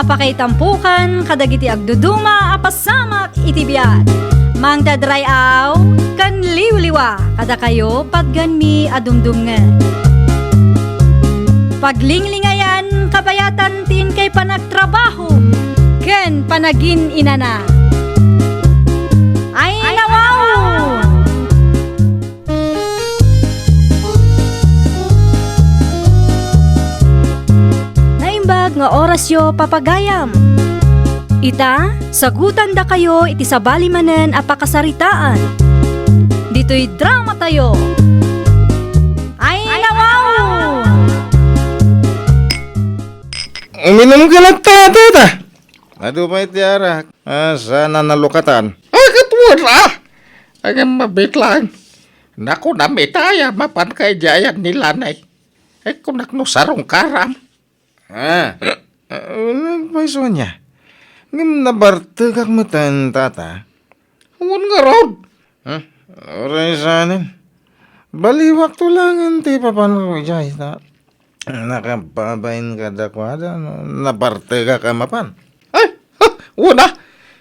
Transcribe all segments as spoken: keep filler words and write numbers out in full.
Pakaitampokan kadagiti agduduma a pasamak iti biag. Mangted ray-aw ken liwliwa kadakayo patganmi a dumdumngen. Paglinglingayan kabayatan ti inkay panagtrabaho ken panagin-inana. Ay, nawaw! Naimbag nga orasyo, papagayam. Ita, sagutandakayo iti sabali manen a pakasaritaan. Ditoy dramatayo. Ay, nawaw! Uminom ka latta, tata. Adu pay ti arak. Ah, sana nalukatan. Ay, katwad, ah! Agam mabitlang. Naku, namitaya, mapan kay jayan ni Lanay. Ay, kunak no sarong karam. Ah, ah, nagpaiso niya. Ngem nabartegak metten, tata. Wen ngarud. Hmm? Uray sanen. Baliwakto langen ti papanko idiay, ta nakababain kadakuada no nabartegak a mapan. Ay, ha, wen a.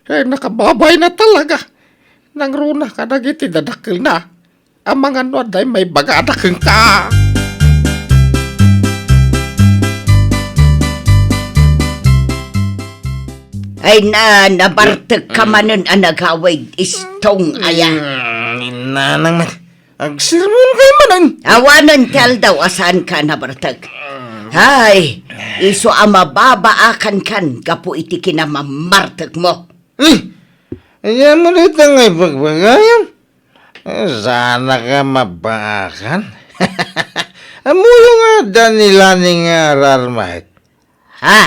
Eh, nakababain a talaga. Nangruna kadagiti dadakkelna. Amangan no adda maibagada kenka. Ay na, nabartek ka manen a nagawid, Istong, aya. Mm, inanang man. Agsermon kay manen. Awanen ti aldaw a saan ka nabartek. Ay, isu a mababaakan kan gapu iti kinamamartek mo. Eh, aya mo dita nga ipagbagayam? Eh, sana ka mabaakan? Amuyo nga adda ni Lani nga ararmait. Ha?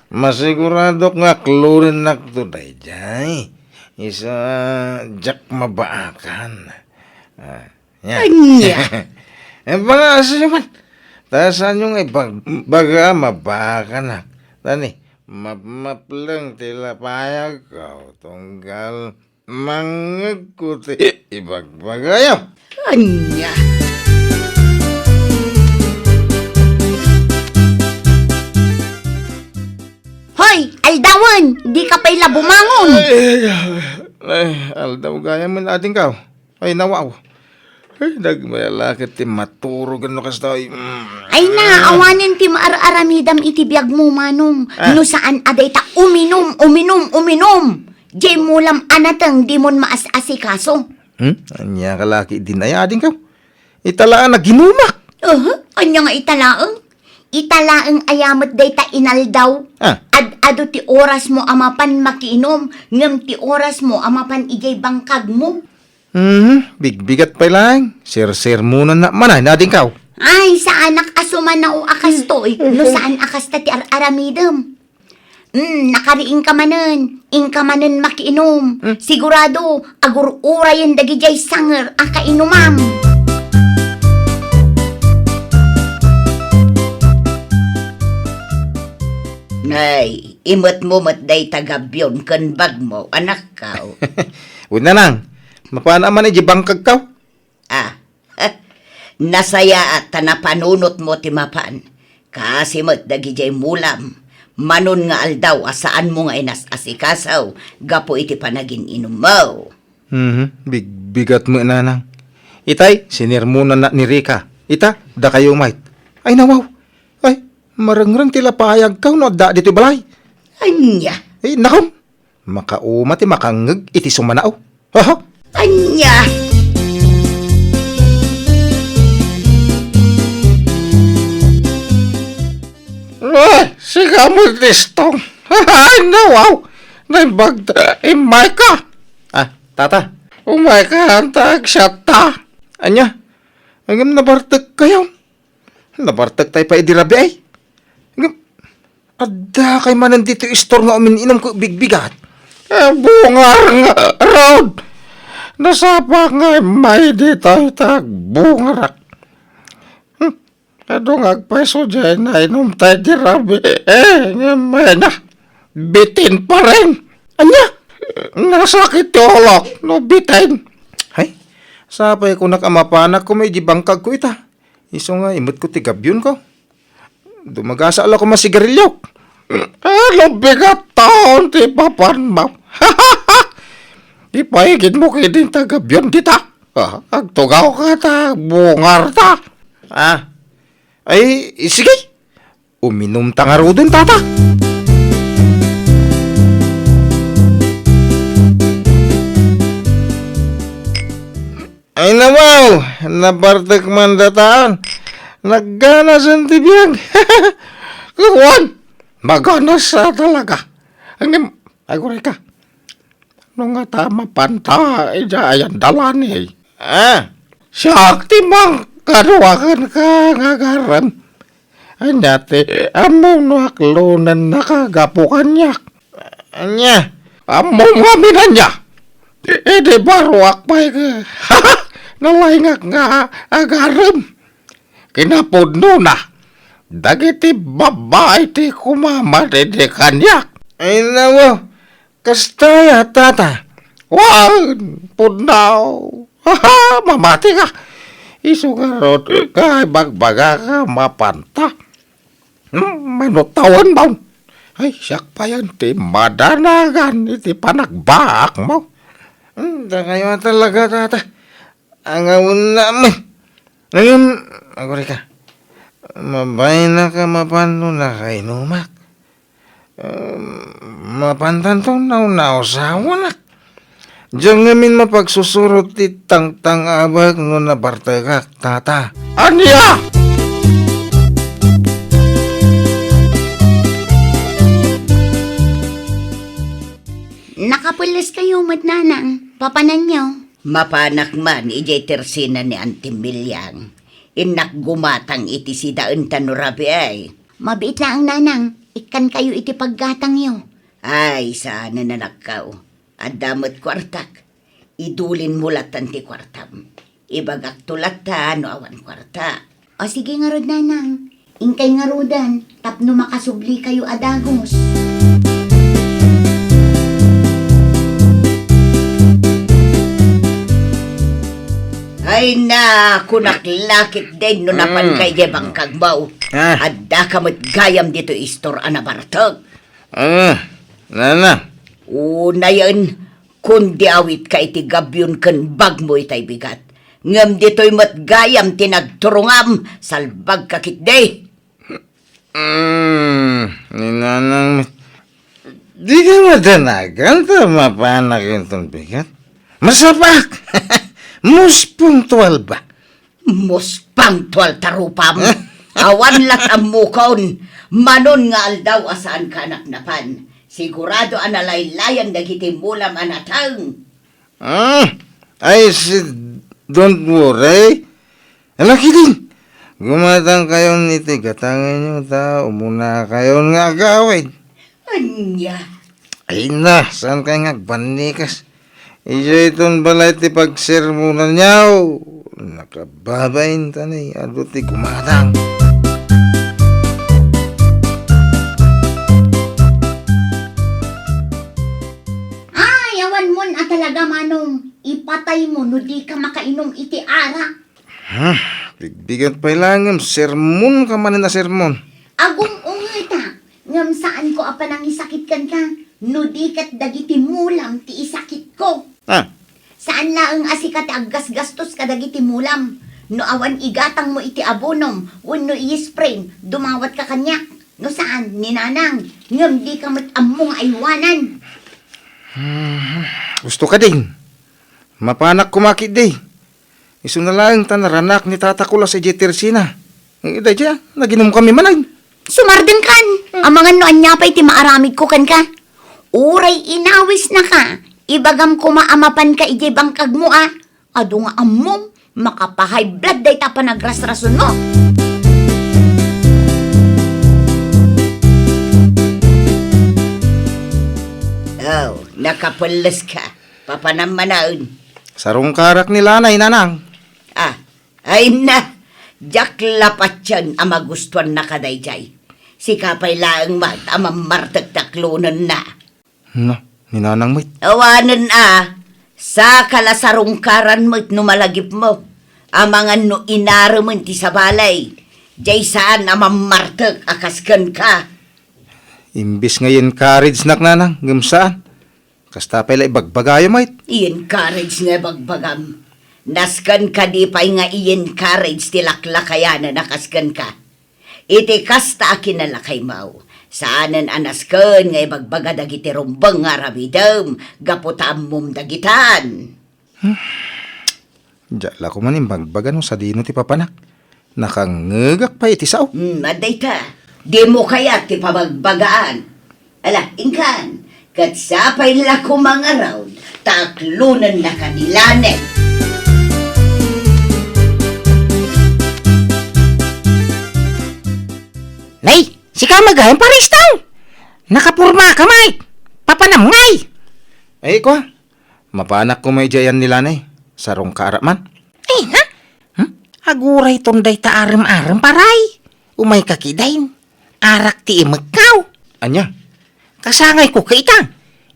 Masiguradok nga aklurennak to daydiay. Isu a diak mabaakan. Ah, nya. Anya? Eh, baka aso man. Ta saan yung ibag-, baga mabaakanak? Tani, mapmapleng ti lapayagko, tunggal mangngegko ti ibagbagayo. Anya? Hoy, aldawen, di ka pay la bumangon. Ay, ay, ay, aldaw gayam, adingko. Ay, nawaw. Ay, nagmayalaket ti maturog no kasta, ay, mm. Ay na, awanen ti maar-aramidam iti biag mo, Manong. Ah. No saan a dayta uminum, uminum, uminum. Jay mulam a nateng dimon maas-asikaso. Hmm? Anya ka laki din ay adingko? Ita laeng naginumak. Aha, anya nga ita laeng? Ita laeng aya met dayta inaldaw. Ah. Ad-adu ti oras mo a mapan makiinum, ngem ti oras mo a mapan idiay bangkag mo. Mhm, bigbigat pay laeng. Sersermonan na manay, nadingkaw. Ay, saanak a sumanao a kastoy, no saan a kasta ti ar-aramidem. Mm, nakariing ka manen, inka manen makiinum. Hmm. Sigurado, agur-urayen dagidiay sanger a kainumam. Nay, imet mo met dayta gabion ken bagmo, anakkaw. Wen, nanang, mapan a man idiay bangkagkaw? Ah, nasayaat ta napanunotmo ti mapan. Kaasi met dagidiay mulam, manon nga aldaw a saanmo nga inas-asikaso gapu iti panagin-inummo. Mhm, bigbigat met, nanang. Itay, sinermonannak ni Rica. Ita, dakayo met. Ay, nawaw. Ay, marengreng ti lapayagkaw no adda ditoy balay. Ania? Ay, nakom. Makauma ti makangngeg iti sumanao. Aha? Ania? Eh, sika met, Istong. Ay, nawaw. Naimbag ta, immay ka. Ah, tata. Umay ka, anta, agsiatta. Ania? Ngem nabartek kayo. Nabartek tayo pay idi rabii ay. Ngem, adda kay manen ditoy istor nga umin-inum ket bigbigat. Eh, bungar nga, Rod! Nasapa nga immay ditoy ta agbungarak. Hmm, adu nga agpayso diay nainum tayo idi rabii. Eh, ngem, ay na, bitin pa rin. Ania? Nasakit ti ulok, no bitin. Ay, sapay kunak a mapanak koma idi bangkagko ita. Isu nga, imetko ti gabionko. Dumagasa la koma sigariliok. Ano bigat taon ti papanmo? Ipaigidmo kadin ta gabion dita. Ah, agtugawka ta bungarta. Ah, ay, sige. Uminumta ngaruden, tata. Ay, nawaw, nabartek man datan. Nagganasen ti biag. Kuan, maganas a talaga. Ngem, aguray ka. No nga ta mapanta, ija ayan dalani. Ah, siak ti mangkaduaken ka nga agarem. Ania ti ammom no aklonen nakagapu kaniak? Ania? Ammom ngamin ania? Idi baruak pay ka. Nalaingak nga agarem. Kinapudnona, dagiti babbai ti kumama daydi kaniak. Ay, nawaw, kasta ya, tata. Wan, pudno. Mamati ka. Isu ngarud, kay bagbaga ka mapanta. Hmm, mano tawenmo? Ay, siak payen ti madanagan iti panagbaakmo. Hmm, dakayo a talaga, tata. Angawna met. Ngem, aguray ka. Mabainaka mapan no nakainumak. Em, mapantanto naunausawanak. Diak ngamin mapagsusurot ti tangtang-abak no nabartekak, tata. Ania? Nakapules kayo met, nanang. Papananyo? Mapanak man idiay tersina ni Auntie Miliang. Innak gumatang iti sidaen ta no rabii. Mabiit laeng, nanang. Ikkan kayo iti paggatangyo. Ay, saan a nanakkaw. Adda met kuartak. Idulinmo latan ti kuartam. Ibagakto latta no awan kuarta. O sige ngarud, nanang. Inkay ngaruden tapno makasubli kayo a dagus. Ay na, kunak lakit din no napan Mm. kay di bangkagbaw. Ah. Adda ka met gayam dito istor a nabartek. Ah, nana. Unayen, kundi awitka iti gabion ken bagmo itay bigat. Ngem ditoy met gayam ti nagturongam, salbagka ketdi. Mm, ni nanang, di ka madanagan ta mapanak inton bigat? Masapak! Muspong tualba. Muspang tual tarupam. Awan lat ammokon, manon nga aldaw a saanka a napnapan. Sigurado a nalaylayan dagiti mulam a nateng. Ah, I said, don't worry. Ala, kidin. Gumatang kayon iti gatangenyo ta umuna kayon nga agawid. Ania? Ay na, saan kayo nga agbannikas? Isu iton balay ti pagsermonanyo. Nakababain ta ni, adu ti gumatang. Ay, awan mon a talaga, Manong. Ipatay mo no di ka makainom iti arak. Hmm, bigbigat pay laeng ngem sermon ka manen a sermon. Agum-ungeta, ngem saanko a panangisakit kenka, no di ket dagiti mulam ti isakitko. Ah. Saan laeng a sika ti aggasgastos kadagiti mulam. No awan igatangmo iti abonom wenno i-spray, dumawatka kaniak. No saan, ni Nanang, ngem di ka met ammo nga aywanan. Hmm, gusto ka din. Mapanak koma ketdi. Isuna laeng ta naranak ni Tata Kulas idiay tersina. Daydiay, naginom kami manen. Sumardengkan, amangan no ania pay ti maaramidko kenka. Uray inawisnaka, ibagam koma a mapanka idiay bangkagmo a. Adu nga ammom, makapahay blood dayta panagrasrasonmo. Oh, nakapelles ka. Papanam manaen. Sarungkarak ni Lanay, Nanang. Ah, ay na. Diak la patien a magustuanna kadaydiay. Sika pay laeng met a mammartek ti aklonenna. No, ni Nanang met. Awanen a, saka la sarungkaran met no malagipmo. Amangan no inaremen ti sabali. Diay saan a mammartek a kas kenka. Imbes nga i-encourage-nak, nanang, ngem saan. Kasta pay la ibagbagayo met. I-encourage nga ibagbagam. Nasken kadi pay nga i-encourage ti laklakayanan a kas kenka. Iti kasta a kinalakaymo, saanen a nasken nga ibagbaga dagiti rumbeng nga aramidem gapu ta ammom dagitan. Diak la koma imbagbaga no sadino ti papanak. Nakangngegak pay iti sao. Hmm, adda ita. Dimo kayat ti pabagbagaan. Ala, inkan, ket sapay la koma ngarud, ta aklonennaka ni Lani. Nay, sika met gayam, Pare Estang? Nakapormaka met. Papanam ngay? Ay, kua. Mapanak koma idiay ni Lani. Sarongka a raman. Ay, ha? Hmm? Agurayton dayta arem-arem, Pare. Umayka kidin. Arak ti imekkaw. Ania? Kasangayko ka ita.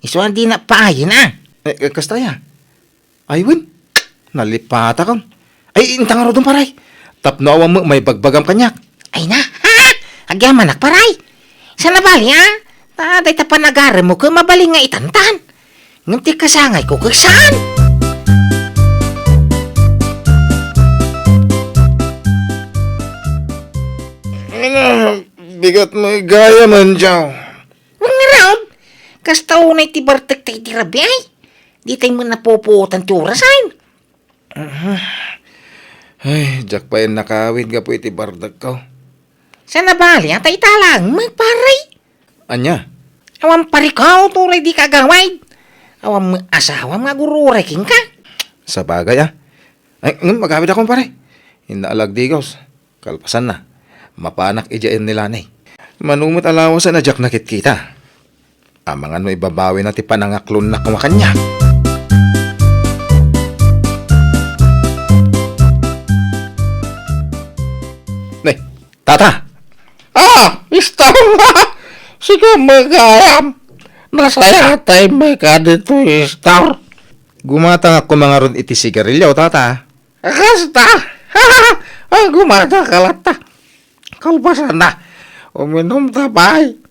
Isu a dinak paayen a. Eh, eh, kasta aya? Ay, wen. Nalipatakon. Ay, inta ngaruden, Pare. Tapno awan met maibagbagam kaniak. Ay na. Agyamanak, Pare. Saan a bali, a? Ta dayta panagaremmo ket mabalin nga itantan. Ngem ti kasangayko ket saan. Ina, bigat met gayam, Enjaw. Wen ngarud, kasta unay ti bartekta iti rabii, ay. Ditay met napupuotan ti orasen. Aha. Ay, diak pay nakawid gapu iti bartekko. Saan a bali, a ta ita laeng met, Pare. Ania? Awan parikaw, turay dika agawid. Awan met asawam nga agur-uray kenka. Sabagay, a. Ay, ngem agawidakon, Pare. Inna a lagdigos. Kalpasanna, mapanak idiay ni Lani. Mano met a lawasen a diak nakitkita. Amangan no ibabawina ti panangaklonnak koma kaniak. Ne, tata! Ah, Estor! Sika met gayam! Nasayatay met ka ditoy, Estor! Gumatangak koma ngarud iti sigarilio, tata. Kasta! Ay, gumatangka latta. Kalpasanna, uminumta pay.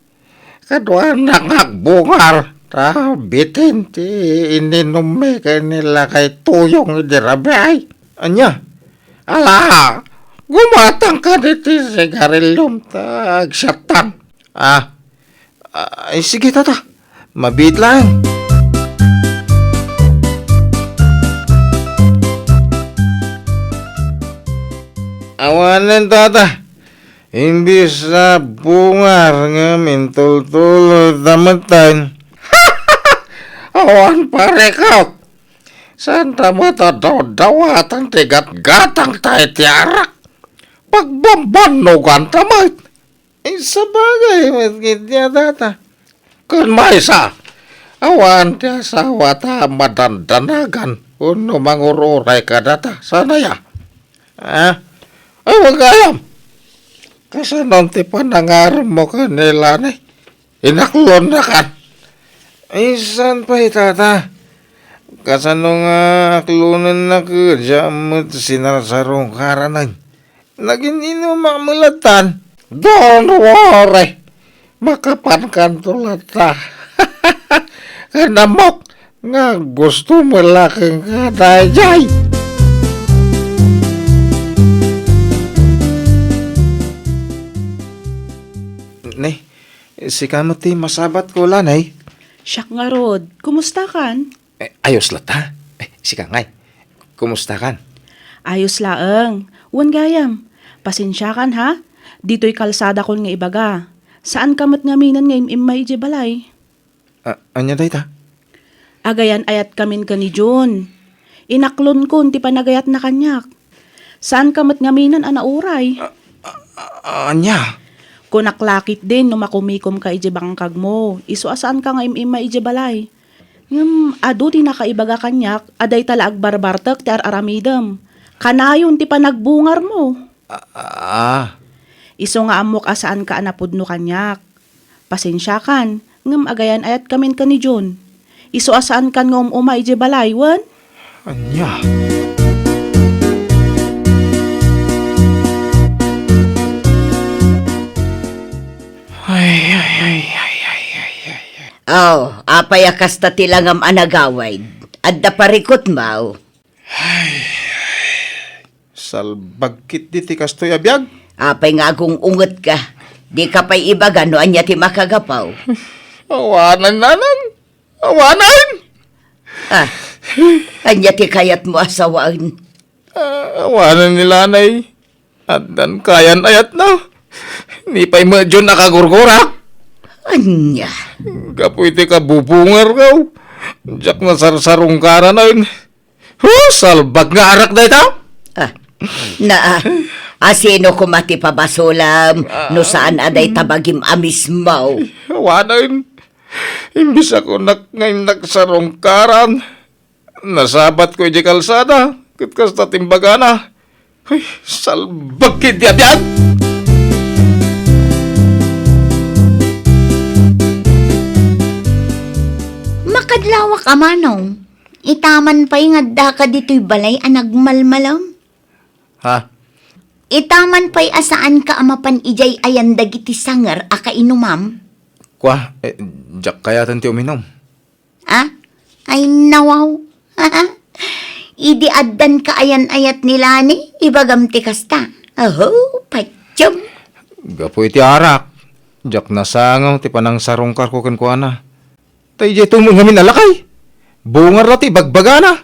Kaduanak nga agbungar, ta bitin ti ininummi ken ni lakay Tuyong idi rabii. Ania? Ala, gumatangka ditoy sigariliom ta agsiattan. Ah, ah, ay, sige, tata. Mabiit laeng. Awanen, tata. Imbes a bungar ngem intultulodta metten. Awan, pareko. Saanta met a dawdawatan ti gatgatangta iti arak. Pagbambannoganta met. Ay, sabagay met ketdi a, tata. Ken maysa, awan ti asawata a madandanagan wenno mangur-uray kadata. Saan aya? Ah? Awan gayam. Kasano ti panangaremmo ken ni Lani? Inaklonnakan? Ay, saan pay, tata? Kasano nga aklonennak, diak met sinarsarungkaranen? Nagin-inumak met lattan. Don't worry. Makapankanto latta. Ken ammok nga gusto met la kenka daydiay. Ne, sika met ti masabatko, Lani. Siak ngarud, kumustakan? Eh, ayos latta. Eh, sika ngay, kumustakan? Ayos laeng. Wen gayam, pasensiakan, ha? Ditoy kalsadakon nga ibaga. Saanka met ngaminen nga im-immay idiay balay. Ah, ania dayta? Agayan-ayatkamin ken ni Jun. Inaklonkon ti panagayatna kaniak. Saanka met ngaminen a nauray. Ah, ah, ah, ania? Kunak la ketdin no makumikomka idiay bangkagmo, isu a saanka nga im-immay idiay balay. Ngem adu ti nakaibaga kaniak a dayta la agbarbartek ti ar-aramidem. Kanayon ti panagbungarmo. Ah, ah. Isu nga ammok a saanka a napudno kaniak. Pasensiakan, ngem agayan-ayatkamin ken ni Jun. Isu a saankan nga um-uma idiay balay, wen? Ania? Ay, ay, ay, ay. Oh, apay a kasta ti langam a nagawid? Adda parikutmo? Salbag ketdi ti kastoy a biag. Apay nga agung-ungetka? Dika pay ibaga no ania ti makagapu? Awanen, nanang. Awanen! Ah, ania ti kayatmo a sawaen? Ah, awanen ni Lanay. Addan kayan-ayatna. Ni pay met diyon a kagurgurak. Ania? Gapu iti kabubungarko, diak nasarsarungkaran. Huh, salbag nga arak dayta? Ah, na, ah, asino koma ti pabasolam no saan a dayta bagim a mismo? Awanen. Imbes a kunak nga innak sarungkaran, nasabatko idiay kalsada, ket kasta ti imbagana. Ay, salbag ketdi a biag! Makadlawak a manong, itaman pay nga addaka ditoy balay a nagmalmalem? Ha? Itaman pay a saanka a mapan idiay ayan dagiti sanger a kainumam? Kua, eh, diak kayaten ti uminum. Ah? Ay, nawaw. Idi addan kaayan-ayat ni Lani, ibagam ti kasta. Aho, patiem. Gapu iti arak, diak nasango ti panangsarungkarko kenkuana. Ta idiay tumeng ngamin a lakay, bungar la ti ibagbagana.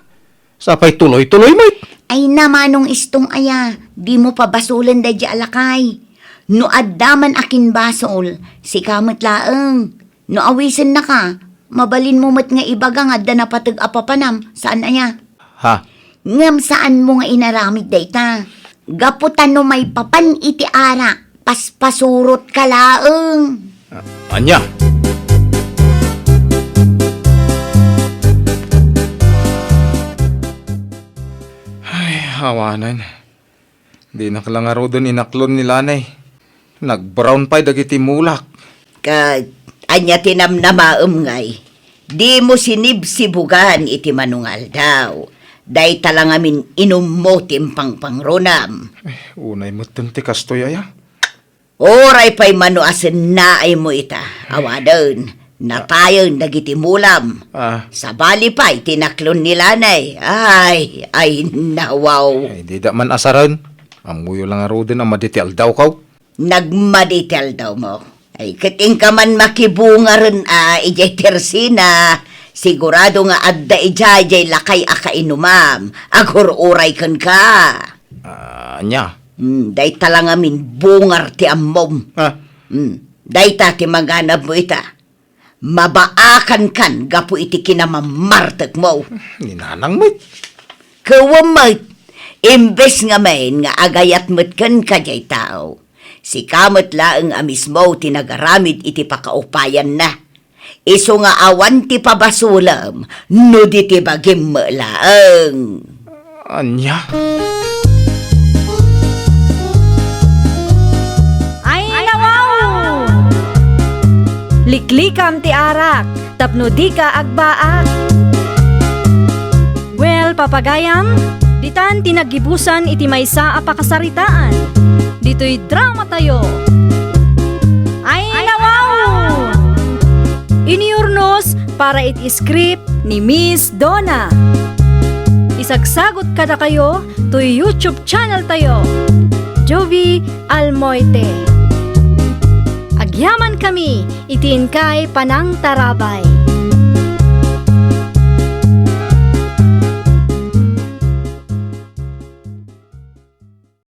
Sapay tuloy-tuloy met. Ay, na, Manong Istong aya, dimo pabasolen daydiay a lakay. No adda man a kinbasol, sika met laeng. No awisennaka, mabalinmo met nga ibaga nga adda napateg a papanam, saan aya? Ha? Ngem saanmo nga inaramid dayta. Gapu ta no maipapan iti arak, paspasurotka laeng. A-, ania? Ay, awanen. Dinak la ngaruden inaklon ni Lanay. Nag-brown pay dagiti mulak. Ket ania ti namnamaem ngay? Dimo sinibsibugan iti manungaldaw. Dayta la ngamin inummo ti impangpangronam. Eh, unay metten ti kastoy aya. Uray pay mano a sennaaymo ita, awanen, natayen dagiti mulam. Ah. Sabali pay ti naklon ni Lanay. Ay, ay, nawaw. Ay, dida man asaren. Ammoyo la ngaruden a madi ti aldawko. Nagmadi ti aldawmo. Ay, ket inka man makibungaren a idiay tersina, sigurado nga adda idiay diay lakay a kainumam. Agur-uray kenka. Ah, ania? Hmm, dayta la ngamin bungar ti ammom. Ah. Hmm, dayta ti maganabmo ita. Mabaakankan gapu iti kinamammartekmo. Ni nanang met. Ket wen met, imbes ngamin nga agayat met kenka diay tao, sika met laeng a mismo ti nagaramid iti pakaupayanna. Isu nga awan ti pabasolem no di ti bagim met laeng. Ania? Ay, nawaw! Liklikam ti arak tapno dika agbaak. Well, papagayam, ditan ti naggibusan iti maysa a pakasaritaan. Ditoy drama tayo. Ay, nawaw! Inurnos para iti script ni Miss Donna. Isagsagot kadakayo toy YouTube channel tayo, Jovie Almoite. Agyaman kami iti inkay panangtarabay.